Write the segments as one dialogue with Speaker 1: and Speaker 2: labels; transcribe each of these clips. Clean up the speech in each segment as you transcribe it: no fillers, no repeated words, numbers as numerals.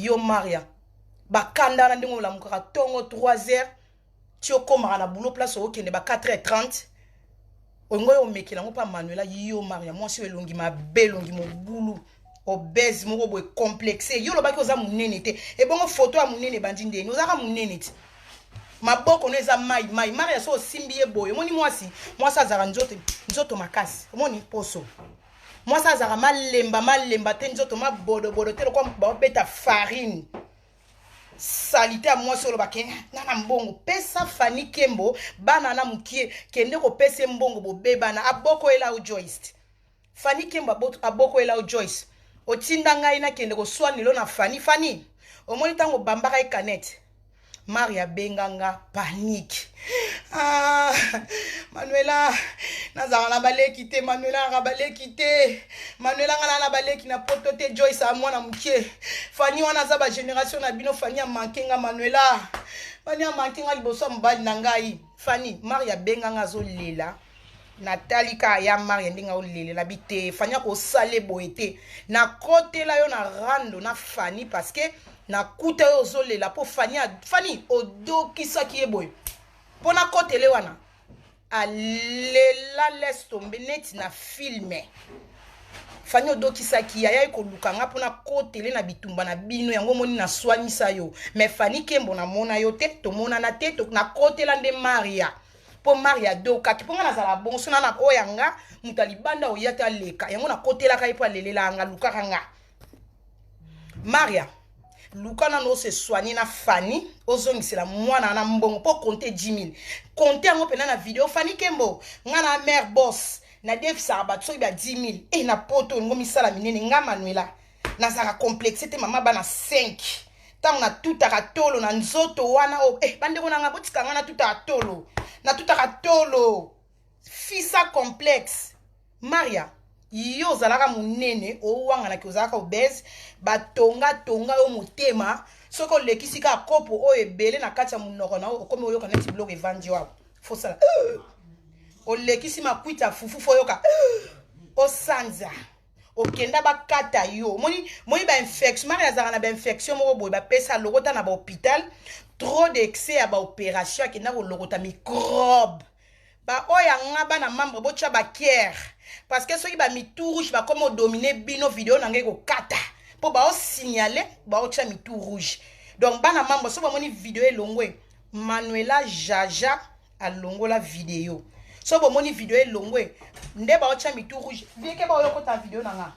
Speaker 1: Yo Maria, bakanda wana ndenge olamukaka ntongo 3 heures ti okomaka na boulot, place okende ba 4 heures 30, olingo oyo omekela yango mpa Manuela. Yo Maria, mwasi oyo elongi mabe, elongi mobulu, obèse moko boye, complexe. Yo olobaki oza monene te, ebongo foto ya monene ebandi ndeni? Ozalaka monene ti maboko no eza mai mai. Maria, so osimbi ye boye, omoni mwasi, mwasi azalaka nzoto, nzoto makasi, omoni poso. Mwasi azalaka malemba malemba te, nzoto mabodobodo te, lokwa baobeta farine. Salite ya mwasi, olobake nga na mbongo. Pesa Fani Kembo bana na mokie, kende kopesa ye mbongo, bobebana, abokoyela yo Joyce. Fani Kembo abokoyela yo Joyce. Otinda ngai nakende koswanelo na Fani. Fani, omoni ntango obambaka ye canette, Maria abenga nga, panique. Ah, Manuela, nazalaka na baleki te. Manuela aka baleki te. Manuela, nga na na baleki na poto te. Joyce a mwana mokie, Fani wana aza bagénération na bino. Fani amanke nga, Manuela. Fani amanke nga liboso ya mobali na ngai. Fani, Maria abenga nga, azolela. Natali kaka ya Maria ndenge aolelela bi te. Fani akosala boye te. Nakotela yo na rando na Fani parce que nakuta yo ozolela mpo Fani, Fani odokisaki ye boye mpo nakotele wana. Alela, laisse tomber, neti na film. Fani odokisaki ye, ayaki koluka nga mpona kotele na bitumba na bino. Yango omoni naswanisa yo. Mais Fani Kembo, namona yo te, tomonana te. Nakotela nde Maria mpo Maria adokaki, mpo nga nazala bongo. So na oyo ya nga moto alibanda oya te, aleka yango. Nakotelaka ye mpo alelela nga, lukaka nga. Maria, luka nano ose soigne na Fani, ozongisela mwana wana mbongo mpo compte 10 000, compte yango mpena na video. Fani Kembo, nga na mare boss, nadefisaka bato soki ba 10 000 e na poto, olingo misala minene. Nga Manuela nazalaka complexe te, mama bana 5. Ntango natutaka tolo na nzoto wana oyo, eh, bandeko na nga, botika nga natutaka tolo, natutaka tolo fisa complexe. Maria, yo ozalaka monene, owanganaki ozalaka obèse, batongatonga yo motema. Soki olekisi kaka kopo oyo ebele na kati ya monoko na yo, okomi oyoka neti biloko evandi wapo. Fosala olekisi makwiti ya fufu, fo oyoka osanza. Okenda bakata yo, omoni, moni bainfection. Mari azalaka na bainfection moko boye, bapesa lokota na bahôpital, trop d'excès ya baopération, akenda kolokota microbe. Baoyo ya nga bana membre, botya bacœur, parce que soki bamitu rouge bakoma odomine bino, video na ngai ekokata mpo baosignale, baotya mitu rouge. Donc bana membre, so bamoni video elongwe, Manuela Jaja alongola video. So bomoni video elongwe nde baotya mitu rouge vieke, baoyo okota video na nga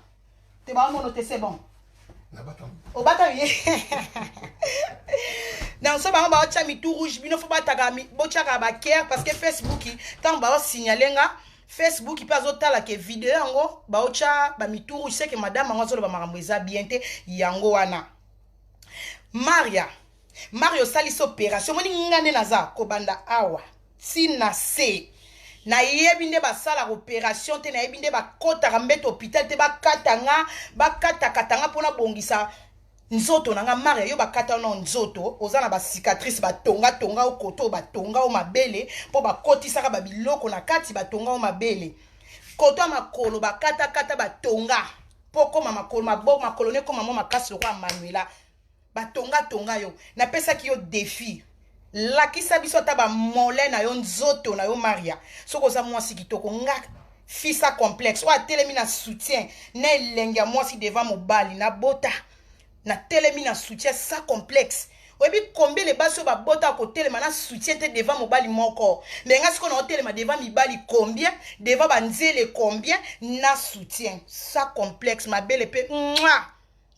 Speaker 1: te, baomono te. C'est bon, obata ye. Donc so bango baotya mitu rouge, bino fo bataka, botyaka bacœur, parce que Facebook, ntango baosignale nga, Facebook mpe azotala ke video yango baotya bamitu rouge, seke madame yango azoloba makambo eza bien te. Yango wana Maria, Maria osalisi opération. Omoni nga nde naza kobanda awa ntina se nayebi nde basalaka opération te, nayebi nde bakɔtaka mbeto hôpital te, bakata nga, bakatakata nga mpona bongisa nzoto na nga. Maria, yo bakata no nzoto, oza na bacicatrice, batongatonga o koto, batonga o mabele mpo bakotisaka babiloko na kati, batonga o mabele, koto ya makolo bakatakata, batonga mpo koma makolo, maboko, makolo ne ekoma mwa makasi lokola Manuela. Batongatonga yo. Napesaki yo défi, lakisa biso ata bamole na yo, nzoto na yo. Maria, soki oza mwasi kitoko, nga fisa complexe oyo atelemi na soutien na elenge ya mwasi devant mobali, nabota, natelemi na soutien sans complexe. Oyebi combien le basi oyo babota kotelema na soutien te devant mobali moko? Me nga sikoyo naotelema devant mibali combien, devant banzele combien, na soutien sans complexe, mabele mpe mwa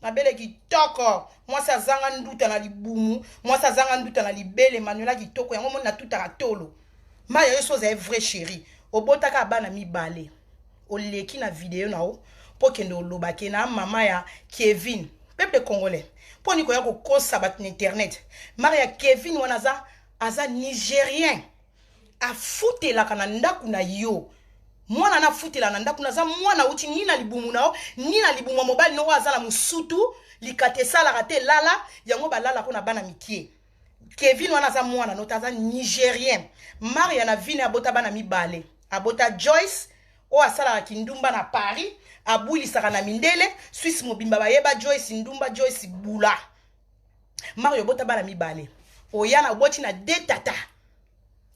Speaker 1: mabele kitoko. Mwasi azanga nduta na libumu, mwasi azanga nduta na libele. Manuela kitoko, yango moni natutaka tolo. Maya, yo so ozali vrai chéri, obotaka bana mibale, oleki na video na yo mpo okende olobake na mama ya Kevin. Peuple congolais, mpo nini koya kokosa bato na internet? Maria, Kevin wana aza Nigérien, afutelaka na ndako na yo. Mwana na afutela na ndako, naza mwana auti ni na libumu na yo, ni na libumu ya mobali noko. Aza na mosutu, likata esalaka te, lala yango balalako na bana mikie. Kevin wana aza mwana no te, aza Nigérien. Maria na vine abota bana mibale, abota Joyce oyo asalaka kindumba na Paris, abwilisaka na mindele Swisse mobimba, bayeba Joyce ndumba, Joyce bula. Mario, obota bana mibale, oya na oboti na de tata.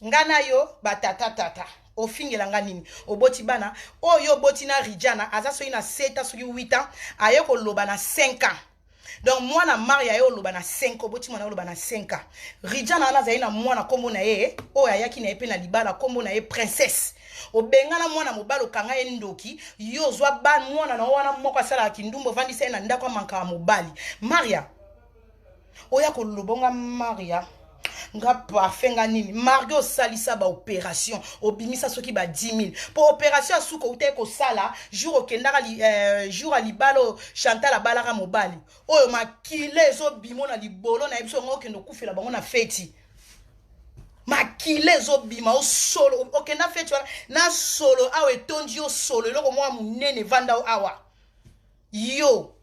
Speaker 1: Nga na yo batata tata, ofingela nga nini? Oboti bana oyo oboti na Rijana, aza soki na 7 ans, soki 8 ans, aye koloba na 5 ans. Donc mwana Maria aye oloba na 5, oboti mwana oloba na 5 ans. Rijana wana azali na mwana, nkombo na ye oyo ayaki na ye mpe na libala, nkombo na ye Princesse. Obengana mwana mobali, okanga ye ndoki. Yo ozwa ba mwana na yo wana moko asalaka kindumba, ovandisa ye na ndako, amankaka mobali. Maria, oya koloba nga Maria, nga parfait, nga nini. Marge, osalisa baopération, obimisa soki ba 10 000 mpo opération ya suka outaki kosala jour okendaka jour ya libala oyo Chantal abalaka mobali oyo. Makila ezobima na libolo na ye. Biso yango okende okufela bango na feti, makila ezobima osolo. Okenda feti wana na solo awa etondi yo solo, eloko moko monene evanda awa. Yo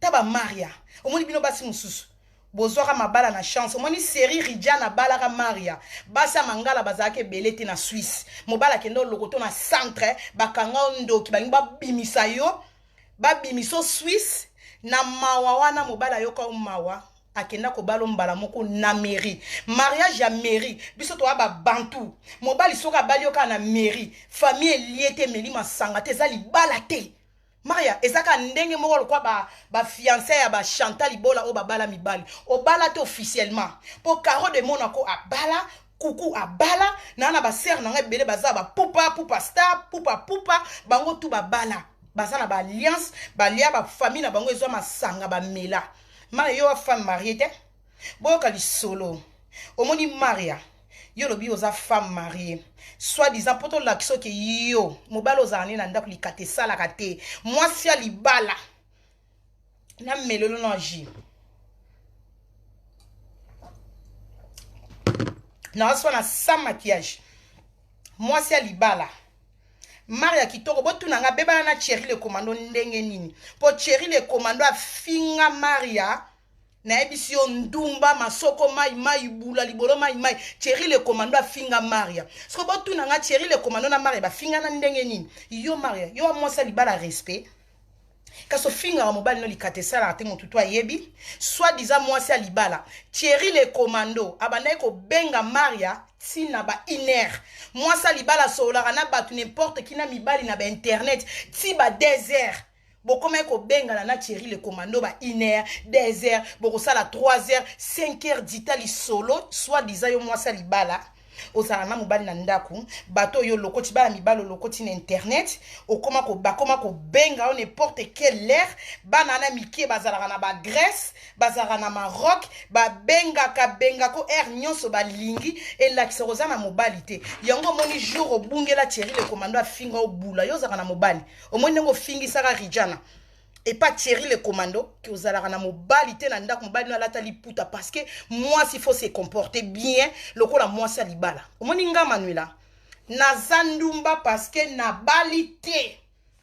Speaker 1: ta bamaria, omoni bino basi mosusu bozwaka mabala na chance. Omoni série Rijana abalaka Maria, basi ya mangala bazalaka ebele te na Swisse. Mobali akende olokoto na centre, bakanga yo ndoki, balingi babimisa yo, babimisa yo Swisse na mawa wana. Mobali ayoka yo mawa, akenda kobala mbala moko na mairie, mariage ya mairie. Biso toya babantu. Mobali soki abali yo kaka na mairie, famille elie te, emeli masanga te, eza libala te. Maria, eza kaka ndenge moko lokwa bafiancé ba ya baChantal Ibola oyo babala mibali. Obala te officiellement, mpo Caro de Monaco abala, kuku abala naa na basere na ngai ebele baza bapupa pupa star pupa pupa, bango tu babala, baza na baalliance, balia, bafamille na bango ezwa masanga, bamela. Maria, yo wa femme mariée te. Boyoka lisolo. Omoni Maria, yo olobi oza femme mariée soit disant, mpo tolakisa oke yo mobali ozala nde na ndako, likata esalaka te. Mwasi ya libala na melelo na jus naaswa na sans maquillage. Mwasi ya libala Maria kitoko, botuna nga bebana na Thierry le commando ndenge nini, mpo Thierry le commando afinga Maria, nayebisi yo, ndumba, masoko mai mai, bula libolo mai mai. Thierry le commando afinga Maria. Siko botuna nga, Thierry le commando na Maria bafingana ndenge nini? Yo Maria, yo wa mwasi ya libala, respect, kasi ofingaka mobali no, likata esalaka te. Motu to ayebi soit disant mwasi ya libala. Thierry le commando abandaki kobenga Maria ntina ba 1 heure. Mwasi ya libala asololaka na bato n'importe qui, na mibali na bainternet ti ba 2 heures. Bokomaki kobengana na Thierry le commando ba 1 heure, 2 heures, bokosala 3 heures, 5 heures dita lisolo. Soit disant yo mwasi ya libala ozala na mobali na ndako, bato oyo olokoti, bana mibali olokoti na internet, okoma bakoma kobenga yo n'importe quelle heure. Bana wana mike bazalaka na baGrèce, bazalaka na Maroc, babengaka bengako heure nyonso balingi. Elakisa koza na mobali te. Yango omoni jour obungela Thierry le commando, afinga, obula. Yo ozalaka na mobali, omoni ndenge ofingisaka Rijana epa Thierry le commando, ke ozalaka na mobali te na ndako. Mobali no alata liputa, parce que mwasi faut se comporter bien lokola mwasi ya libala. Omoni nga Manuela, naza ndumba parce que nabali te.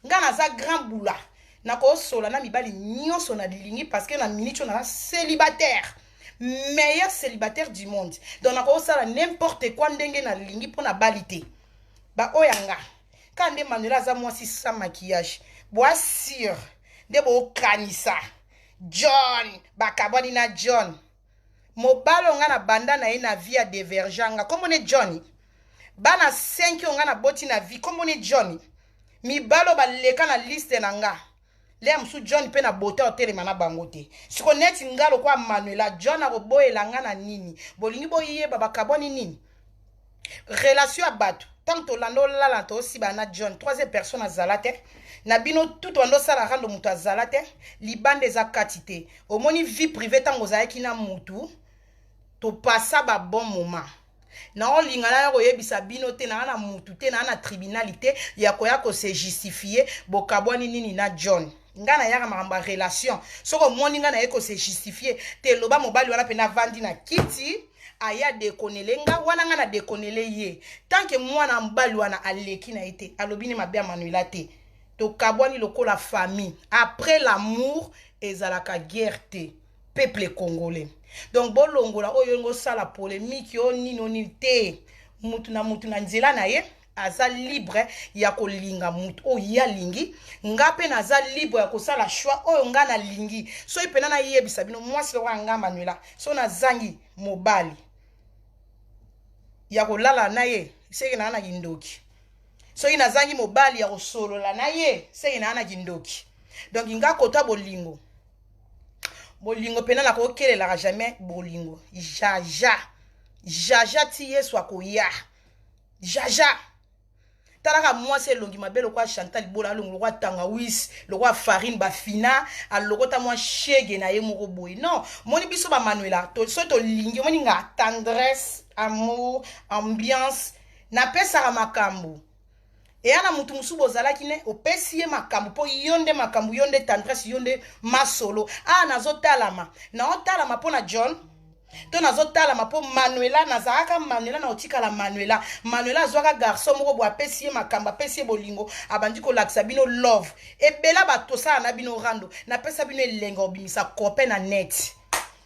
Speaker 1: Nga naza grand bula, nakosola na mibali nyonso nalingi, parce que na minute oyo naza célibataire, meilleur célibataire du monde. Donc nakosala n'importe quoi ndenge nalingi, mpo nabali te. Baoyo ya nga kaka nde Manuela aza mwasi sans maquillage, boasure nde bokanisa John bakabwani na John. Mobali oyo nga na banda na ye na vie ya diverganga, nkombo ne John. Bana 5 oyo nga naboti na vie, nkombo ne John. Mibali oyo baleka na liste na nga, leya mosusu John mpe na bota otelema na bango te. Siko neti nga lokwa Manuela, John akoboyela nga na nini? Bolingi boyeba bakabwani nini? Relation ya bato, ntango tolanda olala, tosiba na John, troisième personne azala te na bino. Tout bando osala rando, moto azala te, libanda eza kati te. Omoni vie privée, ntango ozalaki na mutu, topasa babon moment. Naolinga naya koyebisa bino te, naa na mutu te, naa na tribunal te ya koya kose justifier bokabwani nini na John. Nga nayaka makambo ya relation. Soki omoni nga naye kose justifier te, loba mobali wana mpena avandi na kiti, aya dekonele nga wana, nga na dekonele ye. Tant que mwana mobali wana aleki na ye te, alobi ne mabe ya Manuela te, tokabwani lokola famille. Après l'amour ezalaka guerre te, peuple congolais. Donc bolongola oyo olingi osala polémique, oyo nini, oyo nini te. Mutu na mutu na nzela na ye. Aza libre ya kolinga moto oyo ye alingi. Nga mpe naza libre ya kosala choix oyo nga nalingi. Soki mpena nayebisa bino, mwasi lokola nga Manuela, so nazangi mobali ya kolala na ye, seke naa na kindoki. Soki nazangi mobali ya kosolola na ye, seke naa na kindoki. Donc nga kota bolingo, bolingo mpena nakokelelaka jamais bolingo. Jaja jaja ti Yesu akoya. Jaja, talaka mwasi elongi mabe lokola Chantal Bola, alongi lokola tangawis, lokola farine bafina, alokota mwa shege na ye moko boye. Non, moni biso bamanuela, so tolingi, omoni nga tendresse, amour, ambiance, napesaka makambo. Eya na mutu mosusu bozalaki ne, opesi ye makambo mpo yo nde makambo, yo nde tendresse, yo nde masolo. A nazotalama, naotalama mpo na John to nazotalama mpo Manuela. Nazalaka Manuela, na otikala Manuela. Manuela azwaka garçon moko boye, apesi ye makambo, apesi ye bolingo, abandi kolakisa bino love. Ebela bato tosala na bino rando, napesa bino elenga, obimisa copain na net,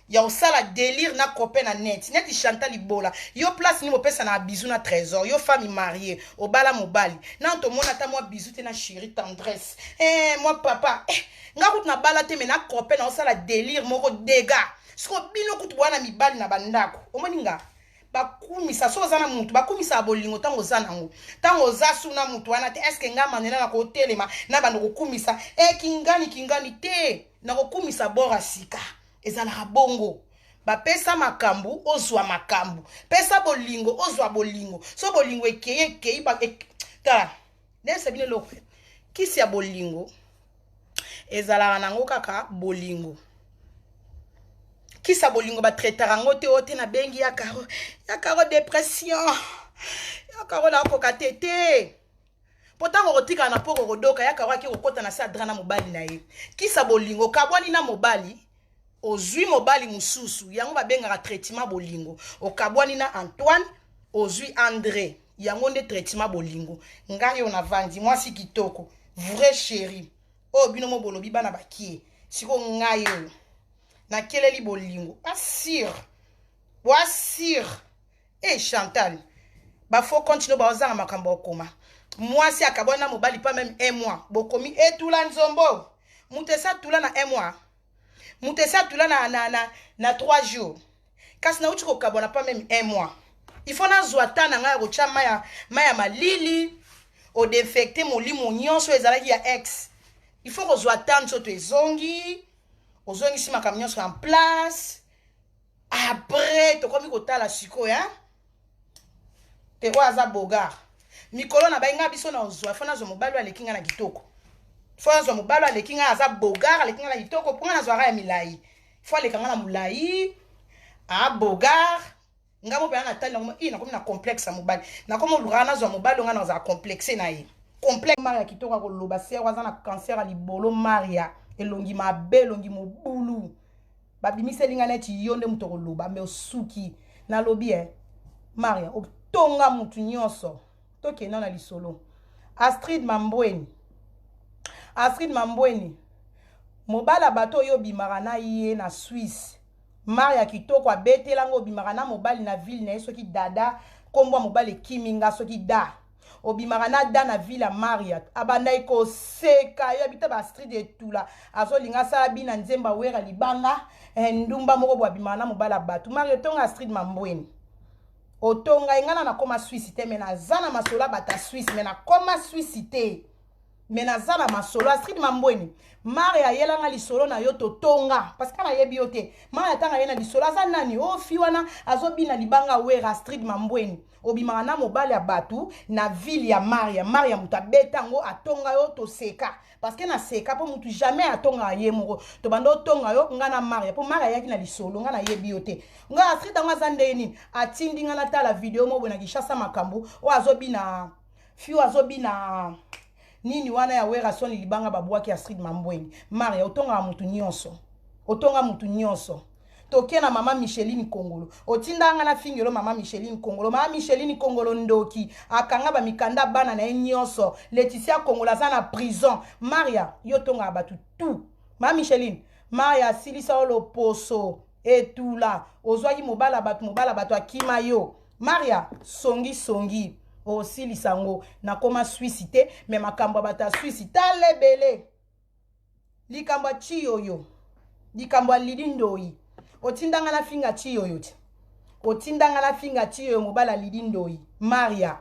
Speaker 1: ya kosala délire na copain na net, neti Chantal Libola. Yo place nini bopesa na bisou na Trésor? Yo femme mariée, obala mobali, na tomona ata mwa bisou te na chéri, tendresse, eh, mwa papa, eh, nga kutu nabala te, me na copain na osala délire moko dégâts. Siko bino kutu bwana mibali na bandako, omoni nga bakumisa. So oza na mutu, bakumisaka bolingo ntango oza nango. Ntango oza su na mutu wana te, est-ce nga Manela na kotelema na bando kokumisa e kingani kingani te? Nakokumisa bor ya sika. Ezalaka bongo. Bapesa makambo, ozwa makambo. Pesa bolingo, ozwa bolingo. So bolingo ekei, ekei. Tala, nayebisa bino eloko: kisi ya bolingo ezalaka nango kaka bolingo. Kisa bolingo batraitaka yango te. Oyo te nabengi ya Caro, ya Caro dépression, ya Caro nakoka te te, mpo ntango kotikala na poko kodoka. Ya Caro ake kokɔta na se adra na mobali na ye. Kisa bolingo, okabwani na mobali, ozwi mobali mosusu, yango babengaka traitement bolingo. Okabwani na Antoine, ozwi André, yango nde traitement bolingo. Ngai oyo navandi, mwasi kitoko, vrai chéri, oyo bino mo bolobi bana bakie. Sikoyo ngai oyo nakeleli bolingo, asire boasire. E Chantal, bafaux continue, baozanga makambo ya okoma. Mwasi akabwani na mobali pas même un mois, bokomi etula nzombo. Moto esi atula na un mois, moto esi atula na 3 jours. Kasi nauti kokabwana pas même un mois, il faut nazwa ta na ngai ya kotya mai ya malili, odésinfecter molimo nyonso ezalaki ya ex. Il faut kozwa ta, nzoto ezongi, ozongisi makambo nyonso en place. Après tokomi kotala sikoyo te oyo aza bogar. Mikolo na bai nga biso na ozwa, fo nazwa mobali oyo aleki nga na kitoko, fo nazwa mobali oyo aleki nga, aza bogar, aleki nga na kitoko, mpo nga nazwaka ya milai, fo aleka nga na molai, abogar. Nga mo mpena natali nango, i nakomi na complexe ya mobali. Nakomi olukaka nazwa mobali oyo nga nazala complexe na ye, complexe. Maria kitoko akoloba sero aza na cancer ya libolo. Maria elongi mabe, elongi mobulu, babimiseli nga neti yo nde moto koloba me osuki. Nalobi e Maria, otonga mutu nyonso. Tokenda na lisolo. Astrid Mambweni, Astrid Mambweni, mobala bato oyo obimaka na ye na Swisse. Maria kitoko abetelanga obimaka na mobali na ville na ye, soki dada, nkombo ya mobali ekimi nga, soki da obimaka na da na ville ya Maria. Abandaki koseka yo, abita baAstrid etula, azolinga asala bina nzembo awera libanga, eh, ndumba moko bo abimaka na mobali ya bato. Maria otonga Astrid Mambweni, otonga ye. Ngai na nakóma Swisse te, me naza na masolo ya bato ya Swisse, me nakóma Swisse te, me naza na masolo. Astrid Mambweni, Maria ayelanga lisolo na yo, totonga, parce que nayebi yo te. Maria ntango aye na lisolo, aza nani o fi wana azobina libanga wera? Astrid Mambweni, obimaka na mobali ya bato na ville ya Maria. Maria moto abeta yango, atonga yo, toseka, parce que naseka mpo motu jamais atongaka ye moko. Tobanda otonga yo, nga na Maria, mpo Maria ayaki na lisolo, nga nayebi yo te. Nga Astrid yango aza ndenge nini? Atindi nga natala video moko boye na Kinshasa, makambo oyo azobina fi, oyo azobina nini wana ya wera soni libanga babwaki. Astrid Mambweni, Maria otongaka motu nyonso, otonga motu nyonso. Toke na mama Micheline Kongolo, otindaka nga na fingelo mama Micheline Kongolo. Mama Micheline Kongolo ndoki, akanga bamikanda bana na ye nyonso. Leticia Kongolo aza na prison. Maria, yo tongaka bato tout. Mama Micheline, Maria asilisa yo loposo etula. Ozwaki mobala bato, mobala bato akima yo. Maria songi songi. Osilisa yango. Nakoma Swisse te, me makambo ya bato ya Swisse tala ebele. Likambo ya Chiyoyo, likambo ya Lidi Ndoi, otindanga na finga Chiyoyo te, otindanga na finga Chiyoyo, mobali ya Lidi Ndoi. Maria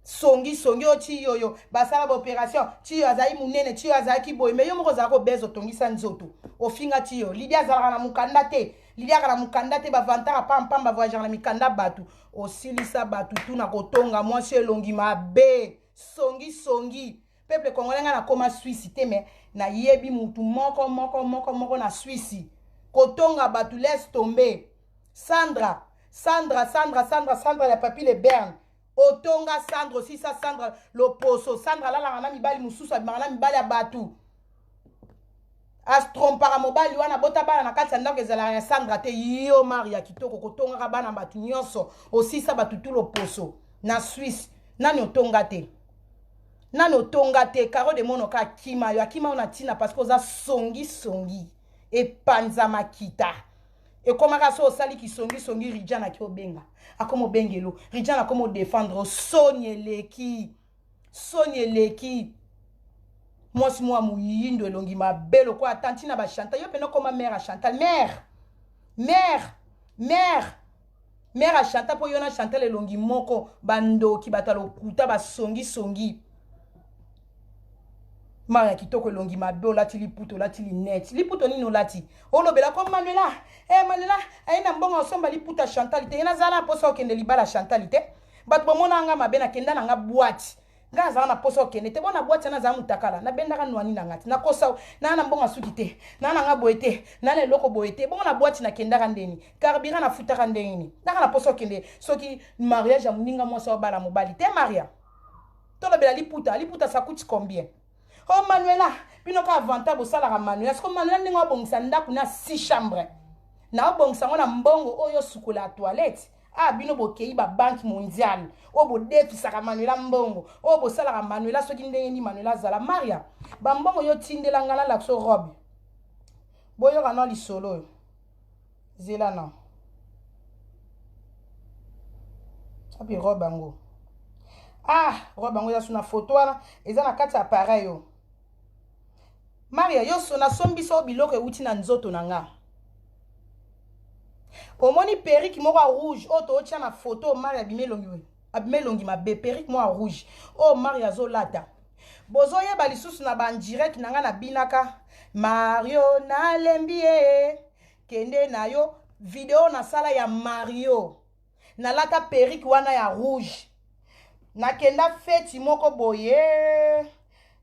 Speaker 1: songi songi oyo Chiyoyo basala baopération, Chiyo azali monene, Chiyo azalaki boye, me yo moko ozalaka obese, otongisa nzoto, ofinga Chiyo. Lidi azalaka na mokanda te, Lidi azalaka na mokanda te, bavantaka pampamba, voyagaka na mikanda bato, osilisa bato tuna kotonga mwasi elongi mabe, songi songi. Peuple congolais, ngai nakoma Swisse te, me nayebi mutu moko moko moko moko na Swisse kotonga bato. Laisse tomber Sandra, Sandra, Sandra, Sandra, Sandra ya Papi le Berne. Otonga Sandra, osisa Sandra loposo. Sandra alalaka na mibali mosusu, abimaka na mibali ya bato, astrompaka mobali wana, bota bana na kati ya ndako ezalaka ya Sandra te. Yo Maria kitoko, kotongaka bana bato nyonso, osisa bato tu loposo na Swisse. Nani otonga te? Nani otonga te? Caro de Monoka akima yo, akima yo na ntina parce que oza songisongi, epanza makita ekomaka so osali kisongisongi. Rijan aki obenga, akoma obengelo Rijan, akoma odéfendre. Soni eleki, soni eleki. Mwasi mwa moyindo, elongi mabe lokola ata ntina bachantal. Yo mpena okoma mare ya Chantal, mare, mare, mare, mare ya Chantal, mpo yo na Chantal elongi moko. Bandoki, bato ya lokuta, basongisongi. Mare ya kitoko, elongi mabe, olati liputo, olati linete, liputo nini olati? Olobela ko Manuela, eh, Manuela aye na mbongo osomba liputa Chantal te. Ye nazala na mposa okende libala Chantal te. Bato bomona nga mabe, nakenda na nga boîte, nga azala na mposa okende te. Bona boîte wana, azala mutakala, nabendaka nwani na nga te, nakosa naa na mbongo asuki te, naa na nga boye te, naa na eloko boye te. Bongo na boîte nakendaka ndeni? Carburant nafutaka ndenge nini? Naka na mposa okende soki mariage ya moninga mwasi obala mobali te. Maria, tolobela liputa. Liputa, ça coûte combien? Oh Manuela, bino ka avantage bosalaka Manuela. Siko Manuela, ndenge obongisa ndako na six chambre, na obongisa yango na mbongo oyo osukola ya toilette. Ah, bino bokei babanque mondiale oyo bodefisaka Manuela mbongo, oyo bosalaka Manuela soki ndenge nini. Manuela azala Maria, bambongo yo tindela nga nalakisa robe. Boyoka na lisolo oyo, zela na api robe yango. Ah, robe yango eza so na foto wana, eza na kati ya appareil oyo. Maria, yo so nasombi so biloko ewuti na nzoto na nga. Omoni perruque moko ya rouge oyo tootya na foto, Maria abima elongi, abima elongi mabe. Perruque moko ya rouge oyo Maria azolata, bozoyeba lisusu na bandirect na ngai nabinaka Mario, nalembi ye, kende na yo. Video nasala ya Mario, nalata perruque wana ya rouge. Nakenda feti moko boye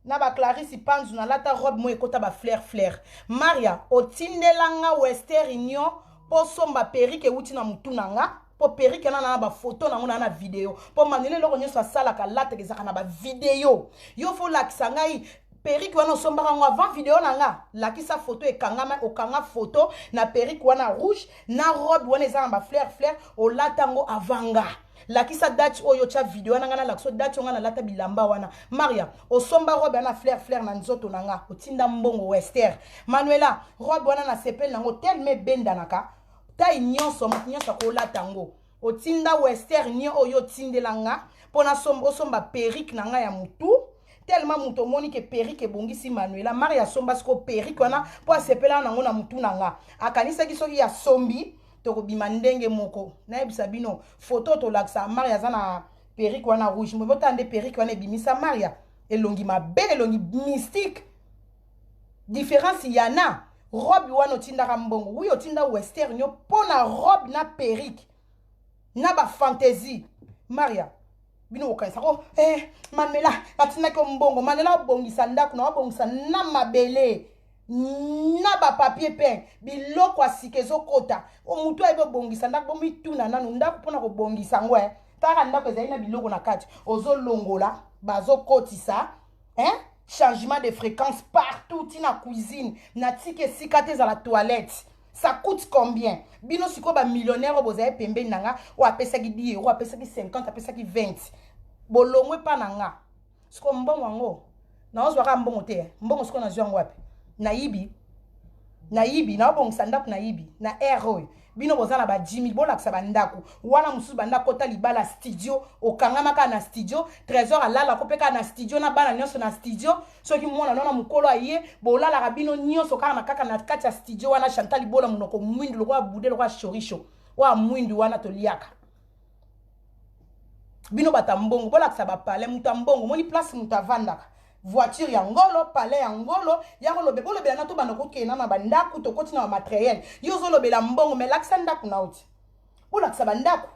Speaker 1: na baclarisse Panzu, nalata robe moko ekota bafleur fleur. Maria, otindelanga Western Union mpo somba perruque ewuti na motu na nga, mpo perruque wana na bafoto nango na video, mpo Manuel eloko nyonso asalaka lataka ezalaka na bavideo. Yo fo olakisa ngai perruque wana osombaka yango avant video na nga. Lakisa foto ekangama, okanga foto na perruque wana rouge na robe wana eza na bafleur fleur, olata yango avant nga. Lakisa date oyo otya video wana, nga nalakisa date oyo nga nalata bilamba wana. Maria, osomba robe wana fleur fleur na nzoto na nga, otinda mbongo Wester. Manuela, robe wana nasepeli nango telema, ebendanaka tai nyonso, moto nyonso akolata yango. Otinda Wester nio oyo otindela nga mpo osomba perruque na nga ya motu, tellement moto omoni ke perruque ebongisi Manuela. Maria asomba siko perruque wana mpo asepelaka nango na motu na nga. Akanisaki soki asombi tokobima ndenge moko. Nayebisa bino, foto tolakisa Maria aza na perruque wana rouge. Botala nde perruque wana ebimisa Maria elongi mabe, elongi mystique. Différence ya na robe wana, otindaka mbongo wi, otinda Western yo mpo na robe na perruque na bafantaisie. Maria, bino bokanisako eh, Manuela atindaki yo mbongo. Manuela obongisa ndako na obongisa na mabele na bapapier peint, biloko ya sika ezokota. Motu ayebi obongisa ndako, bomituna nanu ndako mpona kobongisa yango. Eh. Taka ndako ezali na biloko na kati, ozolongola, bazokotisa, hein? Changement de fréquence partout, ntina cuisine, natiki esika te ezala toilette. Ça coûte combien? Bino sikoyo bamillionnaire oyo bozali pembeni na nga, oyo apesaki 10 euro, apesaki 50, apesaki 20, bolongwe mpa na nga. Sikoyo mbongo yango naozwaka mbongo te, mbongo sikoyo nazwi yango wapi? Nayibi. Nayibi, naobongisa ndako nayibi na aire oyo. Bino boza na ba 10 000, bolakisa bandako wana mosusu banda kota libala studio, okangama kaka na studio. Trésor alala ko mpe kaka na studio na bana nyonso na studio. Soki mwana nona mokolo aye, bolalaka bino nyonso kaka na kaka na kati ya studio wana. Chantal Ibola monoko mwindu lokola bude, lokola chorisho oyo mwindu wana toliaka. Bino bato ya mbongo bolakisa bapalais. Moto ya mbongo omoni place moto avandaka, voiture ya ngolo, palais ya ngolo ya kolobe. Bolobela na tobanda kokenda na bandako, tokoti na bamateriel. Yo ozolobela mbongo, me lakisa ndako na oti. Bolakisa bandako.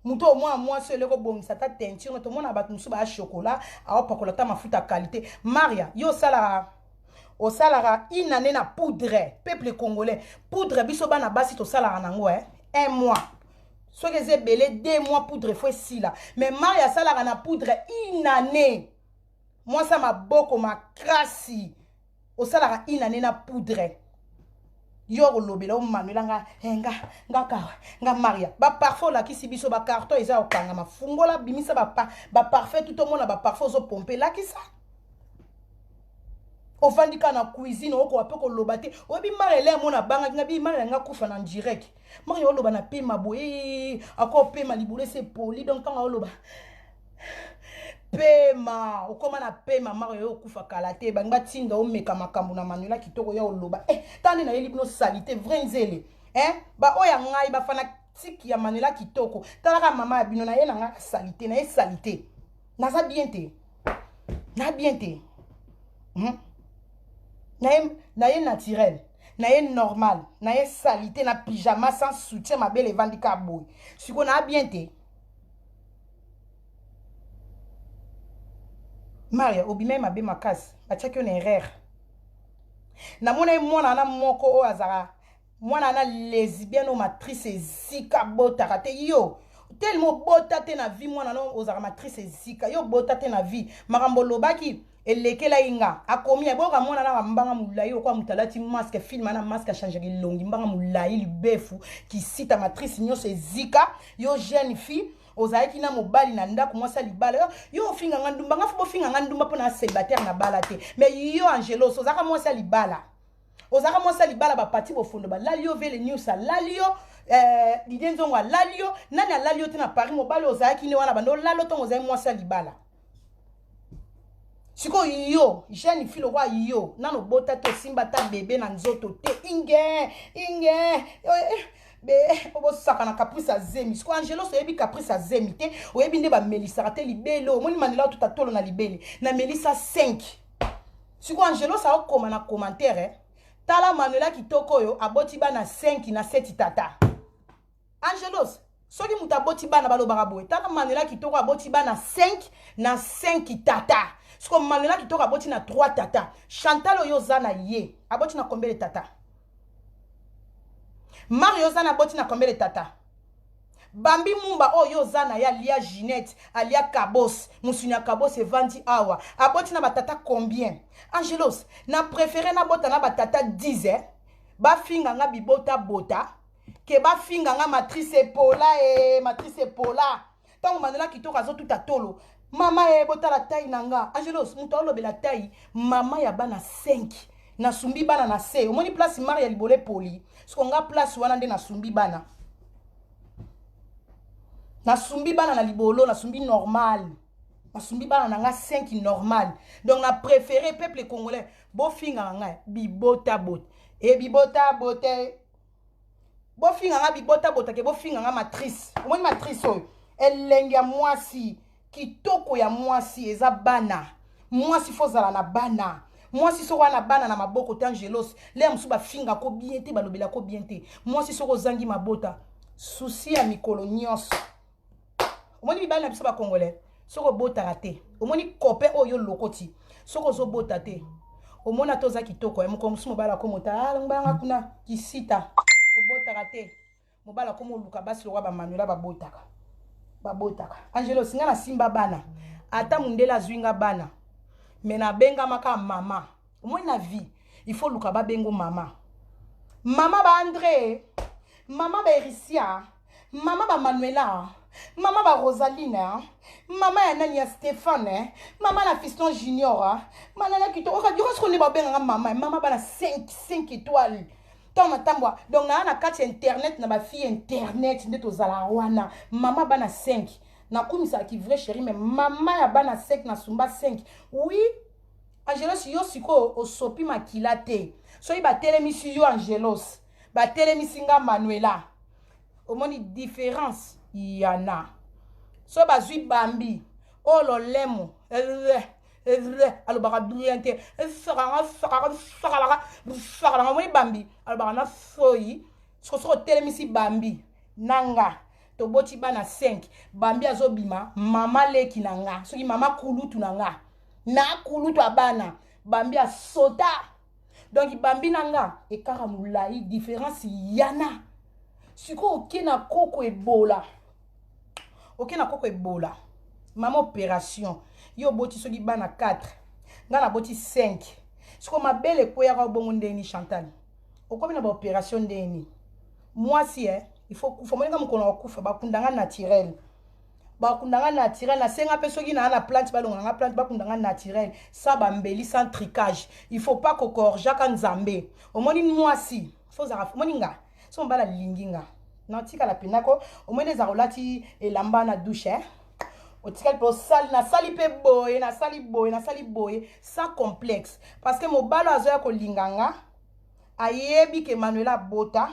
Speaker 1: Moto oyo mwana mwasi oyo eleko bongisa ata teinture, tomona bato mosusu baya chocolat, aopakola ata mafuta qualité. Maria, yo osalaka une année na poudre. Peuple congolais, poudre biso bana basi tosalaka nango un mois, soki eza ebele 2 mois, poudre faut esila. Mais Maria asalaka na poudre une année. Mwasi ya maboko makasi, osalaka une année na poudre. Yo kolobela omanuela nga, eh, nga nga ka nga Maria, baparfum olakisi biso, bacarton eza kokangama. Fungola, bimisa baparfum tu tomona. Baparfum ozopompe, lakisa. Ovandi kaka na cuisine, okoka mpe koloba te. Oyebi Maria ele amona abangaki nga bi Maria nga kufa na direct. Maria oloba na pema boye, akopema libolo ese epoli. Donc ntango oloba pema, okóma na pema. Maria, oyo okufa kala te. Bangi batinda omeka makambo na Manuela Kitoko ya oloba. Eh, tala nde nayeli bino sali te vrai nzele, eh? Baoyo ya ngai bafanatike ya Manuela Kitoko, talaka mama ya bino na ye na ngai asali te, na ye sali te. Naza bien te, na bien te, Na ye naturel, na ye normal, na ye sali te, na pyjama sans soutien, mabele evandi kaka boye. Sikoyo na bien te. Maria, obimai mabe makasi, batiaki yo na erreur. Namona ye mwana wana moko oyo azalaka mwana wana lesbienne, oyo matrice ezika, botaka te. Yo telema obota te na vie. Mwana no ozalaka matrice ezika, yo obota te na vie. Makambo olobaki elekelaki nga. Akomi aboyoka mwana na mbanga molai okwa moto alati masque, film ana masque, achangeaka elongi, mbanga molai, libefu kisita, matrice nyonso ezika. Yo jeune fille ozalaki na mobali na ndako, mwasi ya libala, yo ofinga nga ndumba. Nga faut bofinga nga ndumba mpo na célibataire na bala te. Mais yo Angelos, ozalaka mwasi ya libala, ozalaka mwasi ya libala. Bapati bofondo balali yo, vele news alali yo, Didie Nzongo alali yo, nani alali yo te na Paris. Mobali ozalaki nde wana bando olala ntongo ozali mwasi ya libala. Sikoyo yo jeune fille lokwa yo nano obota te, osimba ata bebe na nzoto te, inge inge be bosaka na caprice ya zemi. Sikoyo Angelos, oyebi caprice ya zemi te, oyebi nde bamelisaka te libele. Omoni Manela otuta tolo na libele namelisa 5. Sikoyo Angelos aokoma na commentaire, eh? Tala Manuela Kitoko oyo aboti bana 5 na 7 tata. Angelos, soki moto aboti bana, balobaka boye: tala Manuela Kitoko aboti bana 5 na 5 tata. Siko Manuela Kitoko aboti na 3 tata. Chantal oyo oza na ye aboti na combien de tata? Mario oza na aboti na combien de tata? Bambi Mumba oyo oza na ye alia Ginette, alia Kabos, mosuni ya Kabos evandi awa, aboti na batata combien? Angelos, na préféré nabota na batata 10, eh? Bafinga nga bibota bota ke bafinga nga matrice epola, e matrice epola. Ntango Mandela Kitoko azotuta tolo, mama e botala tai na nga. Angelos, moto aolobela tai, mama ya bana 5, nasumbi bana na se. Omoni place mare ya libolo epoli? Siko nga place wana nde nasumbi bana, nasumbi bana na libolo, nasumbi normal, nasumbi bana na nga 5 normal. Donc na préféré, peuple congolais, bofingaka ngai bibota bota e bibota bote, bofinga nga bibota bota ke bofinga nga matrice. Omoni matrice oyo, elenge ya mwasi, kitoko ya mwasi eza bana. Mwasi faut ozala na bana. Mwasi soki wana bana na maboko te, Angelos, le mosusu bafingako bien te, balobelako bien te. Mwasi soki ozangi mabota, susi ya mikolo nyonso. Omoni mibali na biso bacongolais, soki obotaka te, omoni copain oyo olokoti, soki ozobota te, omoni ata oza kitoko ya mokolo mosusu, mobali akomota alongbalanga kuna kisita. Obotaka te, mobali akoma oluka basi lokwa bamanuela babotaka, babotaka. Angelos, nga nasimba bana, ata mondele azwi nga bana, me nabengamaka mama. Omoni, na vie il faut luka babengo mama, mama ba André, mama ba Erisia, mama ba Manuela. Mama ba Rosaline, hein? Mama ya nani ya Stéphane, hein? Mama na fiston junior, hein? Mana na kitoko, oka diro siko nde babengaka mama, mama bana 5 5 étoiles. Ntango natambwa, donc naa na kati ya internet na ba fille internet nde tozala wana. Mama bana 5. Nakumisaka ki vrai chéri mais mama ya bana 5 na sumba 5. Oui, Angelos yo sikoyo osopi makila te. Soki batelemisi yo Angelos, batelemisi nga Manuela. Omoni différence yana. So bazwi bambi oyo lolemo alobaka bien te omoni bambi alobaka na soyi siko soki otelemisi bambi na nga toboti bana 5 bambi azobima mama leki na nga soki mama kulutu na nga na kulutu ya bana bambi asota donc bambi na nga ekaka molai différence yana sikoyo oke na koko ebola oke na koko ebola mama opération yo oboti soki bana 4 nga naboti 5 sikoyo mabele ekweyaka bongo ndeni chantal okomi na baopération ndeni mwasi eh, il faut kufa moninga mokolo na kokufa bakunda nga naturel bakunda nga naturel nasenga mpe soki naa na plante balongola nga plante bakunda nga naturel sans bambeli sans tricage il faut pas kokorjaka nzambe omoni mwasi fo ozalaka omoni nga so mobali alingi nga natikala mpenako omoni ezala olati elamba na douche eh? otikali mpe osali nasali mpe boye nasali boye nasali boye sans complexe parce que mobali oyo azoya kolinga nga ayebi ke manuela abota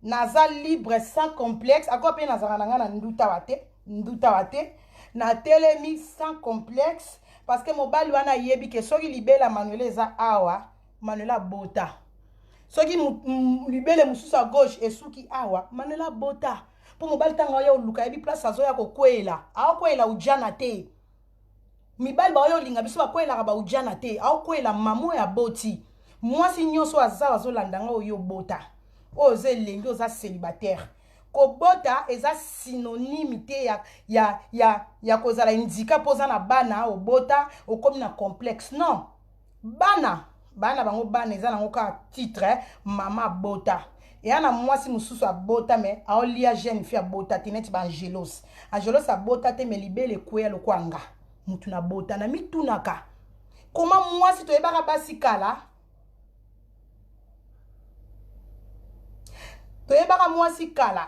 Speaker 1: naza libre sans complexe akoa mpe nazalaka na ngai na ndutawa te ndutawa te natelemi sans complexe parce que mobali wana ayebi ke soki libela manuela eza awa manuela abota soki libele mosusu ya gauche esuki awa manuela abota mpo mobali ntango aya oluka ayebi place azoya kokweyela aokweyela ujana te mibali baoyo olinga biso bakweyelaka baujana te aokweyela mama oyo aboti mwasi nyonso aza azolanda nga oyo obota oyo oza elengi oza célibataire kobota eza synonyme te ya, ya, ya, ya kozala indika mpo oza na bana obota okomi na complexe non bana bana bango bana eza nango kaka titre mama abota eya na mwasi mosusu abota me aolia jeune fille abota te neti baangelos angelos abota te me libele ekweya lokwa nga mutu na bota na mitunaka koma mwasi toyebaka basi kala toyebaka mwasi kala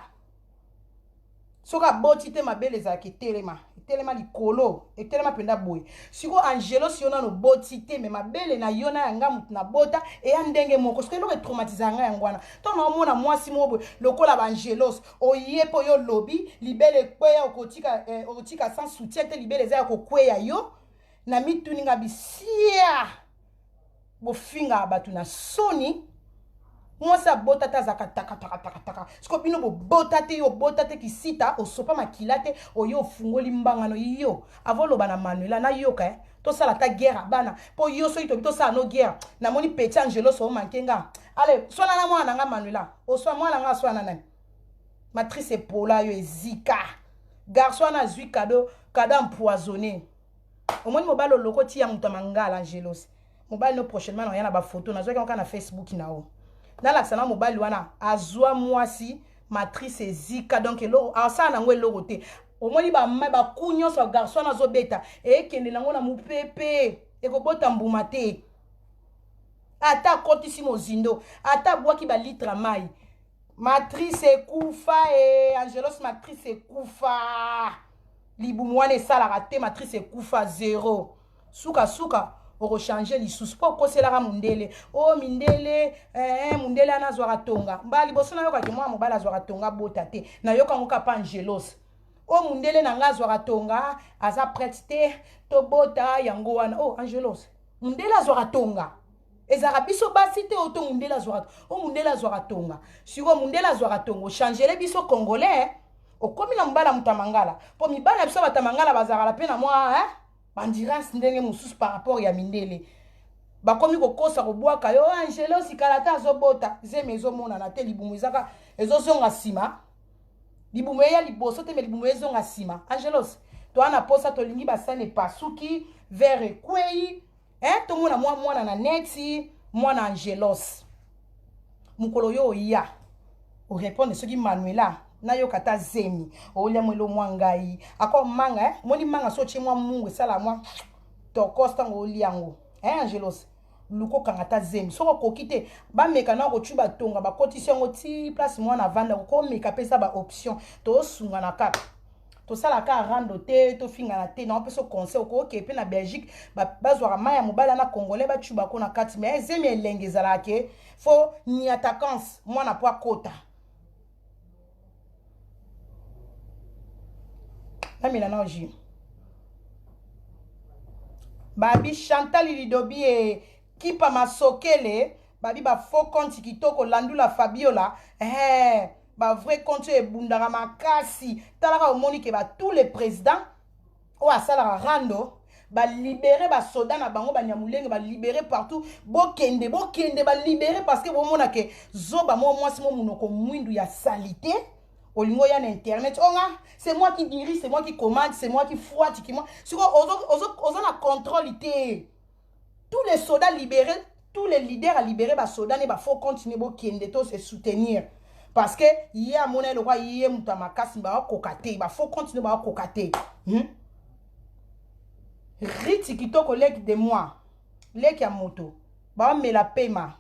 Speaker 1: soki aboti te mabele ezalaka etelema etelema likolo etelema mpenza boye sikoyo angelos yo nano oboti te me mabele na yo na ya nga motu nabota eya ndenge moko soki eloko etraumatizaka nga yango wana ntango naomona mwasi moko boye lokola baangelos oye mpo yo olobi libele ekweya okotika, eh, okotika sans soutien te libele eza ya kokweya yo na mituni nga bisia bofingaka bato na soni mwasi abota te azalaka takatakataka siko bino bobota te yo obota te kisita osopa makila te oyo ofungoli mbangano yo avoloba na manuela nayoka eh? tosala ata guerre ya bana mpo yo soki tobi tosala no guerre namoni petit angelos omanke nga ale swana na mwana na nga manuela oswa mwana nga aswana nani matrice epola yo ezika garçon wana azwi kado kado empoisonné omoni mobali olokoti ya moto ya mangala angelos mobali no prochainement naoya na bafoto nazwaki yango kaka na facebook na o nalakisa na mobali wana azwa mwasi matrice ezika donc eloko asala nango eloko te omoni baku nyonso ya garçon wana azobeta ekende nango na mopepe ekobota mbuma te ata akotisi mozindo ata abwaki balitre ya mai matrice ekufa e angelos matrice ekufa libumu wana esalaka te matrice ekufa zero sukasuka okochange lisusu mpo okoselaka mundele o oh, mindele eh, mundele wana azwaka tonga mbala liboso nayokaki mwana mobali azwaka tonga bota te nayoka yango kapa angelos o oh, mundele na ngai azwaka tonga aza prete te tobota yango wana o oh, angelos mundele azwaka tonga ezalaka biso basi te oyo to mundele azwaka o mundele azwaka tonga sikoyo mundele azwaka tonga ochangele biso congolais okomi na mobali ya moto ya mangala mpo mibali na biso bato ya mangala bazalaka mpe na mwa eh, bandurance ndenge mosusu par rapport ya mindele bakomi kokosa kobwaka yo angelo sikala ata azobota zemi ezomonana te libumu ezaka ezozonga nsima libumu eya liboso te me libumu ezonga nsima angelos toa na posa tolingi basani epasuki vere ekwei eh, tomona mwa mwana na neti mwana angelos mokolo yo oya orepondre soki manuela Nayoka ata zemi. Olia mwelo mwa ngai. Ako manga eh? Moni manga so otie mwa mungu esala mwa tokos ntango olia yango. Eh Angelos? Luka okanga ata zemi. Soki okoki te, bameka na kotu batonga bakotisi yango ti place mwana avanda, okomeka mpe eza ba option. Tosungana kaka. Tosala kaka rando te, tofingana te, na opesa conseil okoke mpe na Belgique bazwaka mai ya mobali na congolais bacuba ko na kati, mais zemi elenge ezalaka ke fo niatakance mwana po akota. Namela na jus. Babi Chantal Lidobi e Kipa Masokele, babi ba faux compte kitoko Landula Fabiola, eh ba vrai compte oyo ebundaka makasi. Talaka omoni ke ba tous les présidents oyo asalaka rando ba libérer ba soda na bango ba nyamulenge ba libérer partout, bokende bokende ba libérer parce que bomona ke zoba mo mwasi mo munoko mwindu ya salité olingo ya na internet onga c'est moi qui dirige, c'est moi qui commande, c'est moi qui frotte qui moi siko ozo ozo ozo na contrôle te. Tous les soldats libérés, tous les leaders à libérer ba soldats ne ba faut continuer bokende to se soutenir parce que ye amona eloko ye moto ya makasi ba koka te, ba faut continuer ba koka te. Riti kitoko leki de moi, leki ya moto baomela pema.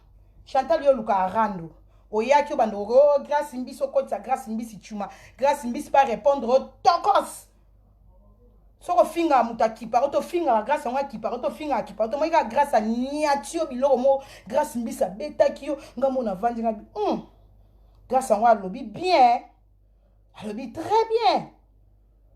Speaker 1: Chantal yo luka arando oyaki obanda oh, Grâce Mbisi okotisa Grâce Mbisi chuma Grâce Mbisi pa répondre oh, tokos soko ofingaka moto akipaka to ofingaka Grâce yango akipaka to ofingaka akipaka to moyika Grâce aniati yo biloko moko Grâce Mbisi abetaki yo nga mona avandi nga Grâce yango alobi bien, alobi très bien.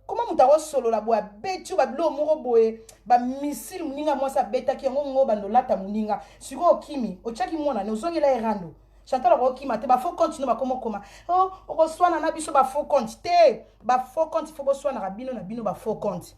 Speaker 1: Comment moto akosolola boye abeti yo babiloko moko boye bamisile moninga mwasi abetaki yango ngo bando olata moninga sikoyo okimi otiaki mwana ne ozongela ye rando. Chantal okokima te, ba faux compte no bakoma okoma oh, okoswana na biso ba faux compte te, ba faux compte fo boswanaka bino na bino ba faux compte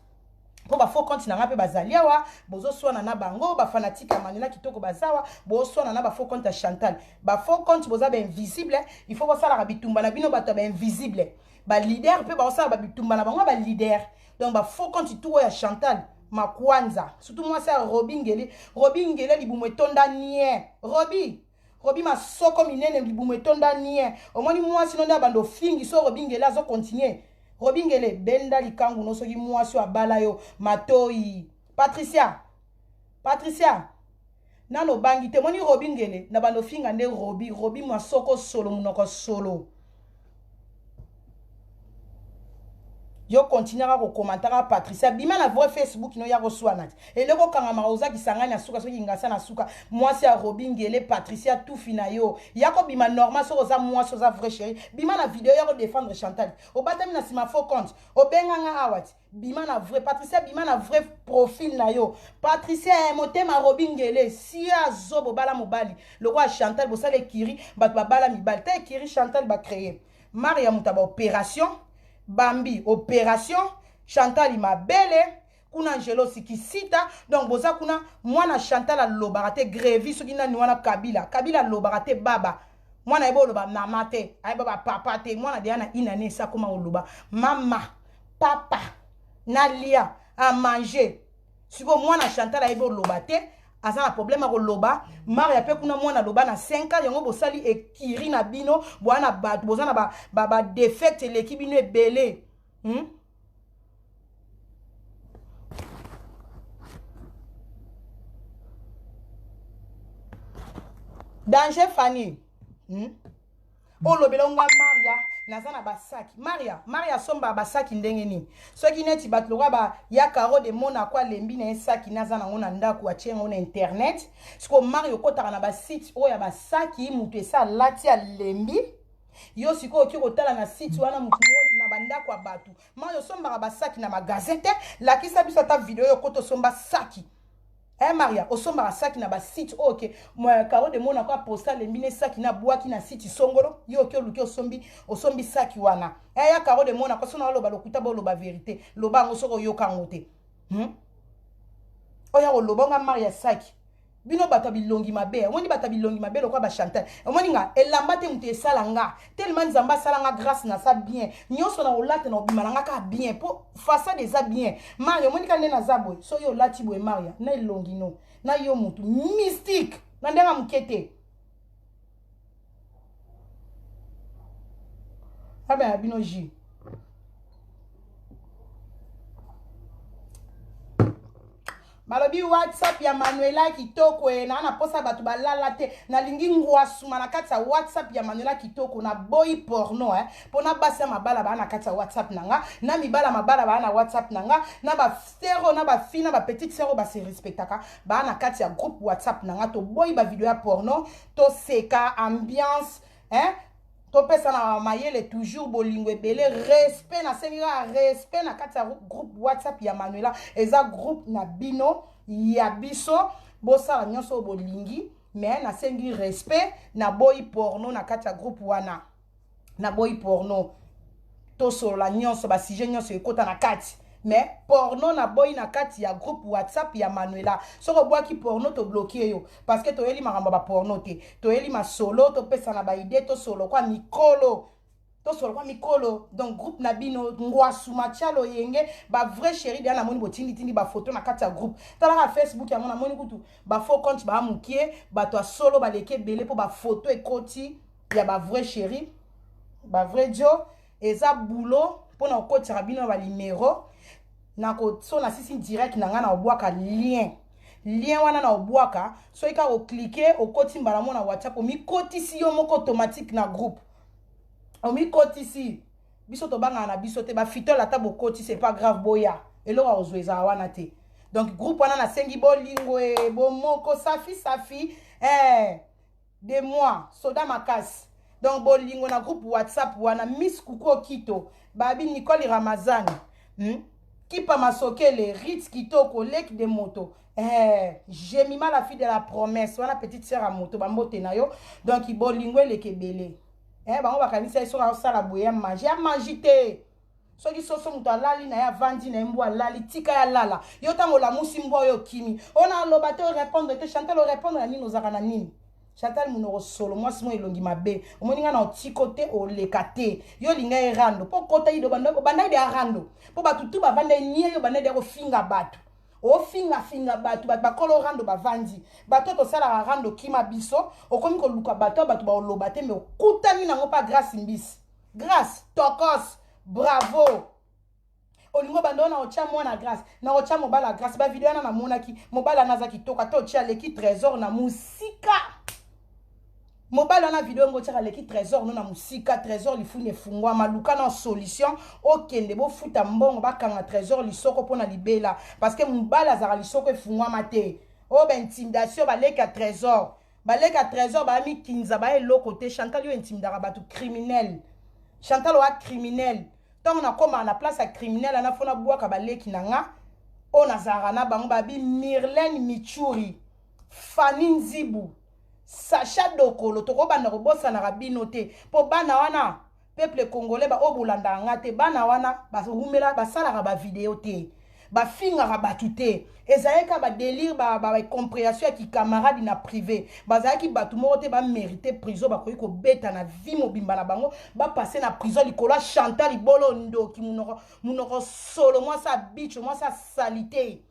Speaker 1: mpo ba faux compte na nga mpe bazali awa bozoswana na bango ba fanatique ya Manela kitoko bazawa boswana na ba faux compte ya Chantal. Ba faux compte boza ba invisible, il faut bosalaka bitumba na bino bato ya ba invisible, ba leader mpe baosala ba bitumba na bango ba leader. Donc ba faux compte tout ya Chantal Makwanza, surtout mwasi ya Robi Ngeli. Robi Ngeli libumu etonda nie. Robi Robi masoko minene libumu etonda nie. Omoni mwasi no nde abanda ofingi so Robi Ngeli azo continuer. Robi Ngele benda likangu no soki mwasi oyo abala yo matoi. Patricia Patricia nano obangi te omoni Robi Ngele na bando ofinga nde Robi Robi masoko solo munoko solo. Yo continue kaka kokomantaka Patricia bima na vrai Facebook no ya koswana te eloko okangamaka oza kisangani na suka soki ngasa na suka mwasi ya Robi Ngele Patricia tufi na yo ya kobima normal soki oza mwasi oza vrai chérie bima na video ya kodefendre Chantal obatami na nsima faux compte obenganga awa ti bima na vrai Patricia bima na vrai profil na yo Patricia eh, motema Robi Ngele sia zobo bala mobali lokola Chantal bosala ekiri bato babala mibali te ekiri Chantal ba créer Maria moto ya ba opération Bambi opération Chantal mabele kuna Angelo Sikisita donc boza kuna mwana Chantal alobaka te Grevi soki nani wana Kabila Kabila alobaka te baba mwana ayeba oloba mama te ayeba ba papa te mwana deya na inane esi akoma oloba mama papa nalia a manger sikoyo mwana Chantal ayebi oloba te aza na problème ya koloba Maria mpe kuna mwana aloba na 5 ans yango bosali ekiri na bino boa na bato boza na ba, ba, ba defect eleki bino ebele Danger Fanny Olobela nga Maria naza na basaki Maria Maria asomba basaki ndenge nini soki neti bato lokola ba ya Caro de Monaco alembi na ye saki naza nango na ndako atie yango na internet sikoyo Maria okotaka na basite oyo ya basaki moto esi alati alembi yo sikoyo oki kotala na site wana motu na bandako ya bato Maria osombaka basaki na magasin te lakisa biso ata video oyo okota osomba saki. Eh Maria, osombaka saki na ba site oyo ke Caro de Monaco aposta alembi ne saki na bwaki na site songolo yo oke oluki osombi osombi saki wana. Eh ya Caro de Monaco sona oloba lokuta boloba verité. Loba yango soko oyoka yango te. Oya koloba nga Maria saki. Bino bato ya bilongi mabe, omoni bato ya bilongi mabe lokola ba Chantal. Omoni nga elamba te moto esala nga. Tellement Nzambe asala nga grâce na sa bien. Nyonso na kolata na obima na nga kaka bien po façade eza bien. Maria omoni ka nde naza boye. So yo olati boye Maria na elongi no. Na yo mutu mystique na ndenge moke te. Pamela bino jus. Balobi WhatsApp ya Manuela kitoko e na na posa bato balala te nalingi ngwasuma na kati ya WhatsApp ya Manuela kitoko na boyi porno eh pona basi ya mabala ba na kati ya WhatsApp na nga na mibala mabala ba na WhatsApp na nga na ba sero na ba fille na ba petite sero ba se respectaka ba na kati ya groupe WhatsApp na nga toboyi ba video ya porno toseka ambiance eh topesa na mayele toujours bolingo ebele respect nasengi kaka respect na kati ya groupe whatsapp ya manuela eza groupe na bino ya biso bosala nyonso oyo bolingi mais nasengi respect naboyi porno na kati ya groupe wana naboyi porno tosolola nyonso basujet nyonso ekota na kati mais porno naboyi na kati ya groupe whatsapp ya manuela soki obwaki porno tobloke yo parce que toyeli makambo ya baporno te toyeli masolo topesana baide tosolo kwa mikolo tosolo kwa mikolo donc groupe na bino ngwasu matia loyenge bavrai chéri deya namoni botinditindi bafoto na kati ya groupe talaka facebook yango namoni kutu bafaux compte baa mokie bato ya solo baleki ebele mpo bafoto ekoti ya bavrai chéri bavrai dio eza boulot mpona kokotisaka bino na balimero so nasisi direct na ngai na obwaka lien lien wana na obwaka soki kaka oklike okoti mbala moko na whatsapp omikotisi yo moko automatique na groupe omikotisi biso tobangaka na biso te bafitole ata bokoti c'est pas grave boya eloko ya kozwa ezala wana te donc groupe wana nasengi bolingo e bomoko safi safi eh. de moi soda makasi donc bolingo na groupe whatsapp wana miss kuku okito babi nicole ramazani hmm? kipa masokele rit kitoko leki de moto eh, jemima la fille de la promesse wana petite sœur ya moto bambote na yo donc bolingo eleki ebele eh, bango bakanisi ye soki azosala boye ya magie ya magie te soki soso moto alali na ye avandi na ye mbwa alali tika ye alala yo ntango olamusi mbwa oyo okimi oyo na aloba te orépondre te chantal orépondre na nini ozalaka na nini chantal monoko solo mwasi mo elongi mabe omoni ngai na otiko te oleka te yo olinga ye rando mpo okota ido obanda ide ya rando mpo bato tu bavanda ye nie yo obanda ide ya kofinga bato ofingafinga bato bato bakolo rando bavandi bato oyo tosalaka rando kima biso okomi koluka bato ya bato baoloba te me okutani nango mpa grace mbisi Grace tokos bravo olingo banda wana otya mwana grace na otya mobala grace bavideo wana namonaki mobala wana aza kitoko ata otya aleki trésor na mosika mobali wana video yango otyaka aleki trésor no na mosika trésor lifuni efungwama luka na solution okende bofuta mbongo bakanga trésor lisoko mpo na libela parce que mobali azalaka lisoko efungwama te oyo baintimidation baleki ya trésor Baleka trésor ba mikinza ba eloko te Chantal yo intimidaka bato criminel Chantal oa criminel ntango nakomaka na place ya criminel ana fo nabwaka baleki na nga oyo nazalaka na bango babi Mirlene Michuri Fanny Nzibu Sacha Dokolo tokobanda kobosanaka bino te mpo bana wana peuple congolais ba oyo bolandaka nga te bana wana bawumela basalaka ba video te bafingaka bato te ezalaki kaka badelire bacomprehension ya kikamaradi na privé bazalaki bato moko te bamerite prison bakoki kobeta na vie mobimba na bango bapasse na prison likolo ya chantal libolo ndoki monoko monoko solo mwasi ya bicho mwasi ya salite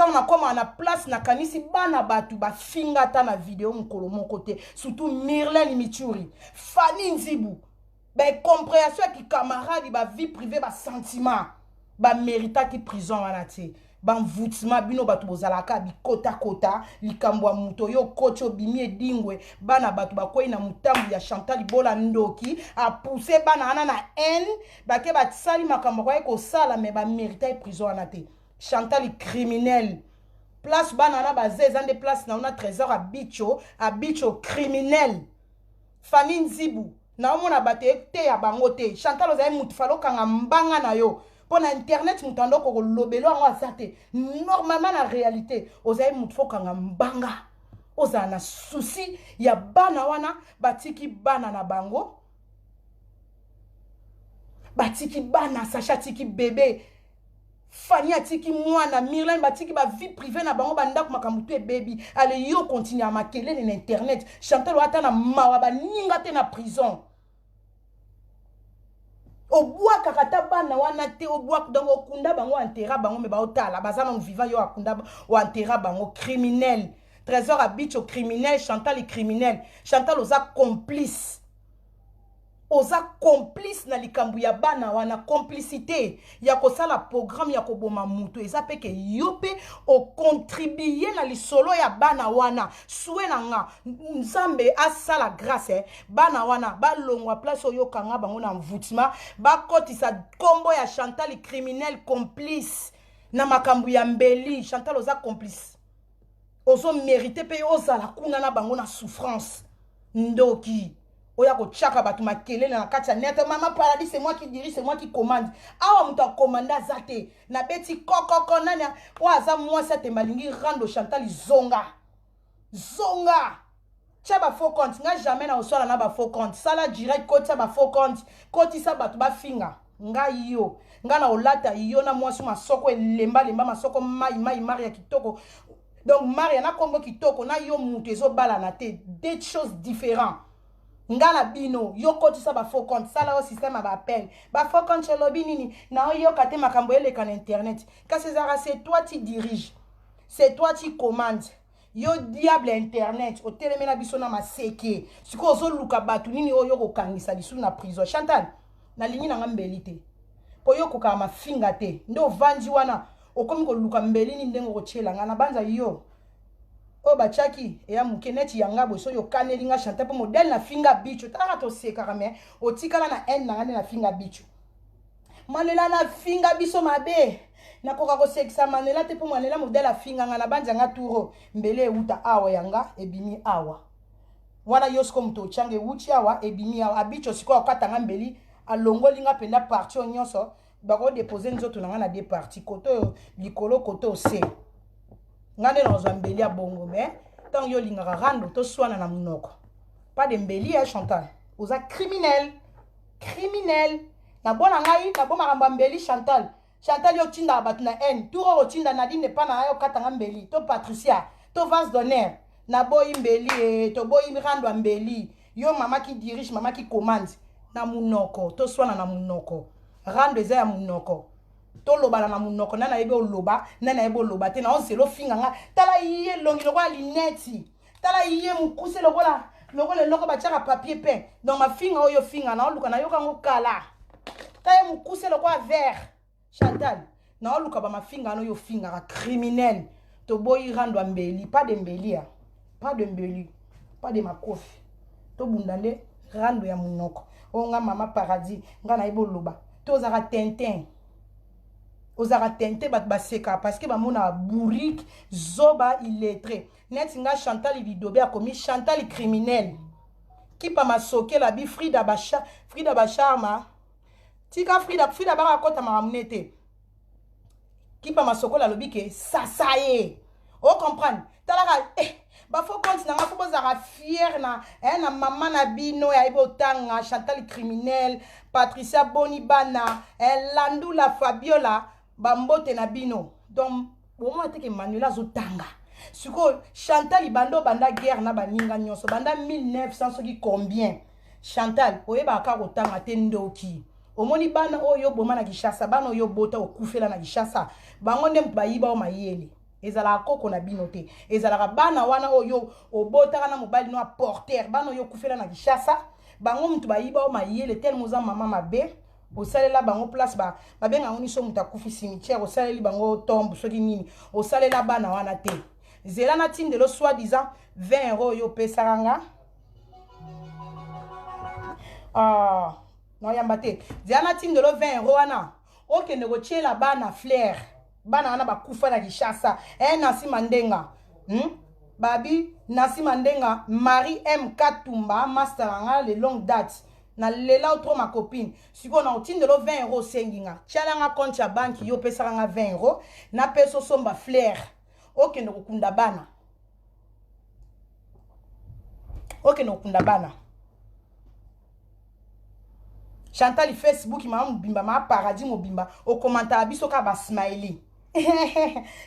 Speaker 1: ntango nakomaka na place nakanisi bana bato bafinga ata na video mokolo moko te surtout mirlene michuri fani nzibu baincompréhension ya kikamaradi bavie privé basentiment bameritaki prison wana te banvoutement bino bato bozalaka bikotakota likambo ya moto oyo okoti obimi edingwe bana bato bakwei na motambo ya chantal libola ndoki apousse bana wana na haine bake basali makambo akoki kosala me bameritaki prison wana te Chantal criminel place bana wana baza eza nde place na ona trésor abicho abicho criminel Fanny Nzibu naomona bato eteya bango te Chantal ozali mutu falo okanga mbanga na yo mpo na internet moto ando okokolobelo yango aza te normalement na réalité ozali mutu fo okanga mbanga ozala na souci ya bana wana batiki bana na bango batiki bana Sacha atiki bebe Fanny atiki mwana Mirlene batiki ba vie privée na bango bandako makambo to ebebi ale yo continue ya makelele na internet Chantal ata na mawa baninga te na prison obwakaka ata bana wana te obwak donc okunda bango antera bango me baotala baza nanu vivant yo akunda oantera bango criminel trésor abicho criminel chantal criminel chantal oza complice. Oza complice na likambo ya bana wana. Complicité ya kosala programme ya koboma moto eza mpe ke yo mpe ocontribue na lisolo ya bana wana. Sue na nga, Nzambe asala grâce, eh. Bana wana balongwa place oyo okanga bango na mvutima, bakotisa nkombo ya Chantal criminel complice na makambo ya mbeli. Chantal, oza complice, ozomérite mpe ozala kuna na bango na souffrance. Ndoki oya kotiaka bato makelele na kati ya net. Mama Paradis, c'est moi qui dirige, c'est moi qui commande. Awa moto akomande aza te. Nabeti kokoko. Nani oyo aza mwasi atemba alingi rando? Chantal, zonga, zonga, tia bafaux compte. Nga jamais na oswala na bafaux compte. Sala direct, kotia bafaux compte, kotisa bato bafinga ngai. Yo, ngai na olata yo na mwasi masoko elembalemba, masoko mai mai. Maria kitoko, donc Maria na kombo kitoko na yo mutu ezobalana te, deux choses différents. Nga na bino, yo kotisa bafaux compte, sala yo système ya baappel. Bafaux compte olobi nini? Na oyoka te makambo eleka na internet, kasi ezalaka c'est toi qui dirige, c'est toi qui commande. Yo diable internet, otelemela biso na maseke. Sikoyo ozoluka bato nini oyo kokangisa lisusu na prison? Chantal, nalingi nanga mbeli te, mpo yo okokaka mafinga te. Nde ovandi wana, okomi koluka mbeli nini ndenge okotiela nga na banza yo oyo batiaki eya moke neti yanga boye. Soki okaneli nga, Chantal, mpo modele na finga bicho, talaka tosekaka, me otikala na haine na nga nde na finga bicho. Manuela na finga biso mabe, nakoka kosekisa Manuela te, mpo Manuela modele afinga nga na banza nga turo. Mbele euta awa, yanga ebimi awa wana. Yo sikoyo moto otyanga ewuti awa, ebimi awa. Abicho sikoyo akatanga mbeli, alongoli nga mpenza partie oyo nyonso. Bakodepose nzoto na nga na deux parties, kote oyo likolo, kote oyo se. Nga nde nazwa mbeli ya bongo, mais ntango yo olingaka rando, toswana na monoko, pas de mbeli ya. Chantal, oza criminel, criminel. Nabona ngai nabo makambo ya mbeli. Chantal, Chantal, yo otindaka bato na haine. Tour oyo otinda Nadine epa na ngai, okatanga mbeli, to Patricia, to Vase d'honneur. Naboyi mbeli e, toboyi rando ya mbeli. Yo mama qui dirige, mama qui commande, na munoko toswana na munoko. Rando eza ya munoko, tolobana na munoko. Nani ayebi oloba, nani ayebi oloba te? Naozela ofinga nga. Tala ye elongi lokola lineti, tala ye mokuse lokola eloko batiaka papier peint. Donc mafinga oyo ofinga, naoluka nayoka yango kala. Tala ye mokuse lokola verre. Chantal, naoluka bamafinga wana oyo ofingaka, criminel. Toboyi rando ya mbeli, pas de mbeli ya, pas de mbeli, pas de makofi. Tobunda nde rando ya monoko oyo. Nga mama Paradis, nga nayebi oloba te. Ozalaka tintin, ozalaka tintin. Bato basekaka parce que bamonaka bourrique, zoba, illettré neti nga. Chantal Bidobe akomi Chantal criminel. Kipa masokela bi Frida Basha, Frida Basharma. Tika Frida, Frida baka akɔta makambo ne te. Kipa masokola alobi ke sasa ye, ocomprendre. Talaka eh, bafaux compte na nga, fo bozalaka fier na mama na bino yayebi otanga. Chantal criminel, Patricia boni bana, eh, Landula Fabiola, bambote na bino. Donc bomona teke Manuel azotanga. Sikoyo Chantal, banda obanda guerre na baninga nyonso banda 1900 soki combien, Chantal oyebaka kaka kotanga te. Ndoki, omoni bana oyo oboma na Kinshasa, bana oyo obota okufela na Kinshasa, bango nde moto bayiba oyo mayele. Ezalaka koko na bino te, ezalaka bana wana oyo obotaka na mobali no aporter. Bana oyo okufela na Kinshasa, bango moto bayiba oyo mayele. Telema, oza mama mabe. Osalela bango place babenga yango niso moto akufi, cimetière. Osaleli bango tombe soki nini, osalela bana wana te. Zela natindelo soi disant 20 euro oyo opesaka nga. Ah, naoyamba te. Zela natindelo 20 euro wana, okende kotiela bana fleur, bana wana bakufa na Kinshasa. Eh, Nansi Mandenga, Babi Nansi Mandenga, Marie M Katumba, master na nga le longue date, nalela o trop, ma copine. Sikoyo na otindelo 20 euro osengi nga, tiala nga compte ya banque yo opesaka nga 20 euro, napesa osomba fleur, okende kokunda bana, okende kokunda bana. Chantal, Facebook mama mobimba, maa Paradis mobimba, okomantaka biso kaka basmiley.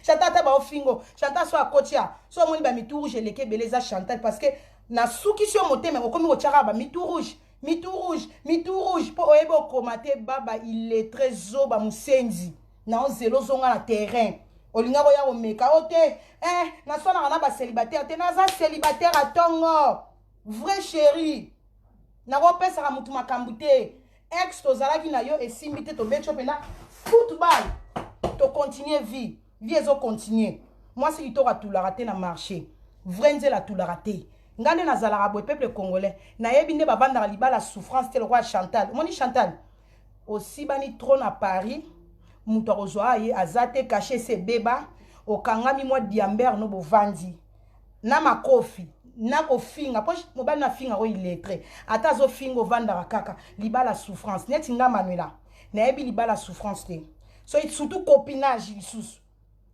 Speaker 1: Chantal, ata baofingo, Chantal so akotia so omoni bamitu rouge eleki ebele, eza Chantal, parce que nasukisi yo motema. Okomi kotia kaka bamitu rouge, mitu rouge, mitu rouge, mpo oyebi okoma te. Baba illettré, zoba, mosenzi. Na ozela ozonga na terrain, olinga koya komeka o te. Eh, naswanaka na bacélibataire te, naza célibataire atongo, vrai chéri. Nakopesaka mutu makambo te. Ex tozalaki na yo esimbi te, tobeti yo mpenza football, tocontinue vie. Vie ezocontinue. Mwasi kitoko atulaka te na marché, vrai nzela atulaka te. Nga nde nazalaka boye, peuple congolais, nayebi nde bavandaka libala souffrance te lokola Chantal. Omoni Chantal, osibani trop na Paris, moto akozwa ye aza te, kashe ese ebeba, okangami mwa diamber no, bovandi na makofi na kofinga mpo mobali na finga ko illettré, ata azofinga, ovandaka kaka libala souffrance. Neti nga Manuela, nayebi libala souffrance te. So surtout copinage lisusu,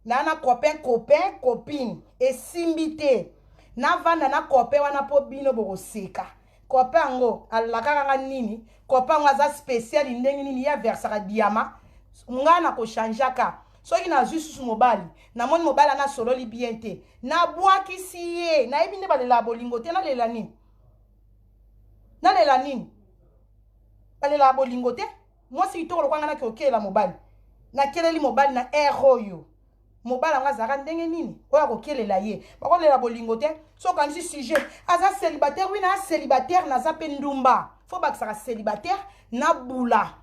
Speaker 1: naa na copain, copain, copine esimbi te, navanda na copain wana mpo bino bokoseka. Copain yango alakaka nga nini? Copain yango aza spécial ndenge nini? Ye aversaka diama, nga na kochangeaka. Soki nazwi susu mobali, namoni mobali ana asololi bien te, nabwakisi ye. Nayebi nde balelaka bolingo te. Nalela nini? Nalela nini? Balelaka bolingo te. Mwasi kitoko lokola nga, naki okelela mobali, nakeleli mobali na aire oyo. Mobali yango azalaka ndenge nini oyo akokelela ye? Bakolela bolingo te. So okanisi sujet aza célibataire, oui, na célibataire, naza mpe ndumba. Fo bakisaka célibataire na bula,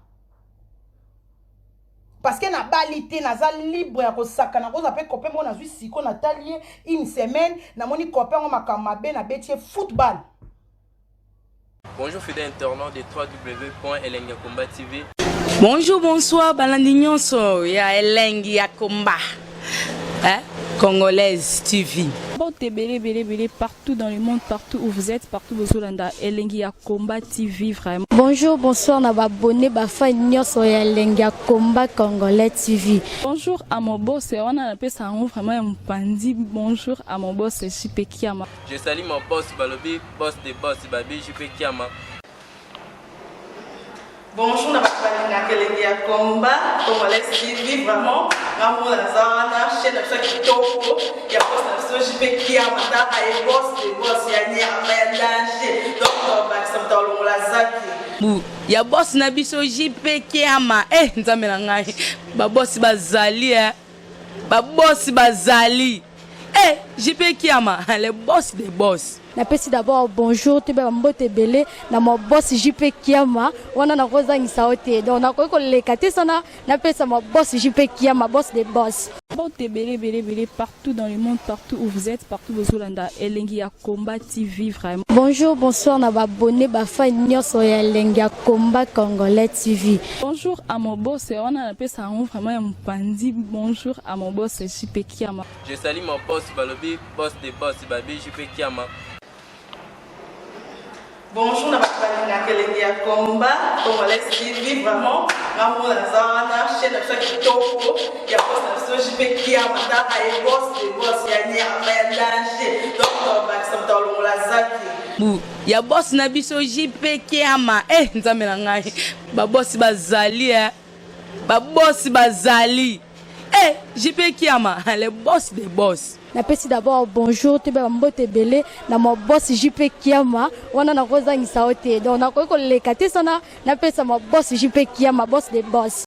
Speaker 1: parce que nabali te, naza libre ya kosakana. Kozwa mpe copain moko, nazwi siko, natali ye une semaine, namoni copain yango makambo mabe, nabeti ye football.
Speaker 2: Bonjour fidèles internautes de www.elengiyakomba TV.
Speaker 3: Bonjour, bonsoir, balandi nyonso ya Elengi ya Komba, hein? Congolaise TV.
Speaker 4: Mbote ebele ebele ebele partout dans le monde, partout où vous êtes, partout bozolanda Elengi ya Combat TV vraiment.
Speaker 5: Bonjour, bonsoir na babone, bafan nyonso ya Elengi ya Combat Congolais TV.
Speaker 4: Bonjour à mon boss, wana napesa yango vraiment ya mopandi. Bonjour à mon boss JP Kiama.
Speaker 2: Je salue mon boss Balobi, boss de boss Babi JP Kiama.
Speaker 6: Bonjour na bato balingaka Elengi ya Combat Congolais TV. Vraiment, ngambo naza wana, chaîne na biso ya kitoko ya boss na biso JP Kiama, taka ye boss de boss ya nyama ya danger. Donc bakisa moto alongola zaki
Speaker 3: Bu ya boss na biso JP Kiama. Eh, nzambe na ngai, babosi bazali, eh. Babosi bazali. Eh, JP Kiama, le boss des boss.
Speaker 5: Napesi d'abord bonjour, toyeba bambote ebele na ma boss JP Kiama. Wana nakozangisa yo te, donc nakoki koleka te sana napesa ma boss JP Kiama, boss de boss.
Speaker 4: Mbote ebele ebele ebele partout dans le monde, partout où vous êtes, partout bozolanda Elengi ya Combat TV vraiment.
Speaker 5: Bonjour, bonsoir na babone, bafan nyonso ya Elengi ya Combat Congolais TV.
Speaker 4: Bonjour à mon boss, wana napesa yango vraiment ya mopandi. Bonjour à mon boss JP Kiama.
Speaker 2: Je salue mon boss Balobi, boss de boss Babi JP Kiama.
Speaker 6: Bonjour na bato balingaka Elengi ya Combat Congolais TV. Vraiment, ngambo naza wana, chaîne na biso ya kitoko ya boss na biso JP Kiama, taka ye boss de boss ya nyama ya danger. Donc bakisa moto alongola zaki
Speaker 3: Bu ya boss na biso JP Kiama. Eh, nzambe na ngai, babosi bazali, eh. Babosi bazali. Eh, JP Kiama, le boss des boss.
Speaker 5: Napesi d'abord bonjour, toyeba bambote ebele na ma boss JP Kiama. Wana nakozangisa yo te, donc nakoki koleka te sana napesa ma boss JP Kiama, boss de boss.